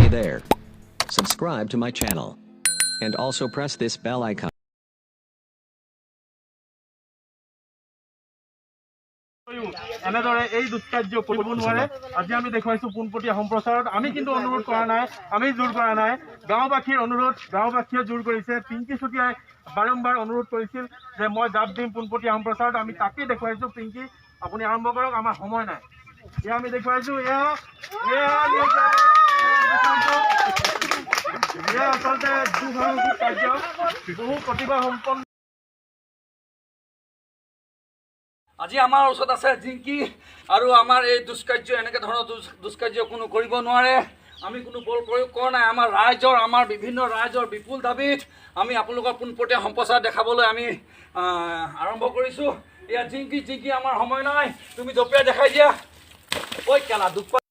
Hey there. Subscribe to my channel. And also press this bell icon. এনেদৰে এই দুষ্কাৰ্য কৰিব নোৱাৰে। আজি আমি দেখুৱাইছো পোনপটীয়া সম্প্ৰচাৰত। আমি কিন্তু অনুৰোধ কৰা নাই, আমি জোৰ কৰা নাই, গাঁওবাসীৰ অনুৰোধ, গাঁওবাসীয়ে জোৰ কৰিছে। পিংকি চুতীয়াই বাৰম্বাৰ অনুৰোধ কৰিছিল যে মই জাপ দিম পোনপটীয়া সম্প্ৰচাৰত। আমি তাকেই দেখুৱাইছো। পিংকি, আপুনি আৰম্ভ কৰক, আমাৰ সময় নাই। এয়া আমি দেখুৱাইছো, এয়া এয়া এয়া আচলতে দুঃসাহসিক কাৰ্য, বহু প্ৰতিভা সম্পন্ন। আজি আমাৰ ওচৰত আছে জিংকি আৰু আমাৰ এই দুষ্কাৰ্য, এনেকৈ ধৰণৰ দুষ্কাৰ্য কোনো কৰিব নোৱাৰে। আমি কোনো বল প্ৰয়োগ কৰা নাই। আমাৰ ৰাইজৰ, আমাৰ বিভিন্ন ৰাইজৰ বিপুল দাবীত আমি আপোনালোকৰ পোনপটীয়া সম্প্ৰচাৰ দেখাবলৈ আমি আৰম্ভ কৰিছোঁ। এয়া জিংকি, জিংকি, আমাৰ সময় নাই, তুমি জঁপিয়াই দেখাই দিয়া। ঐ কেলা দুখ।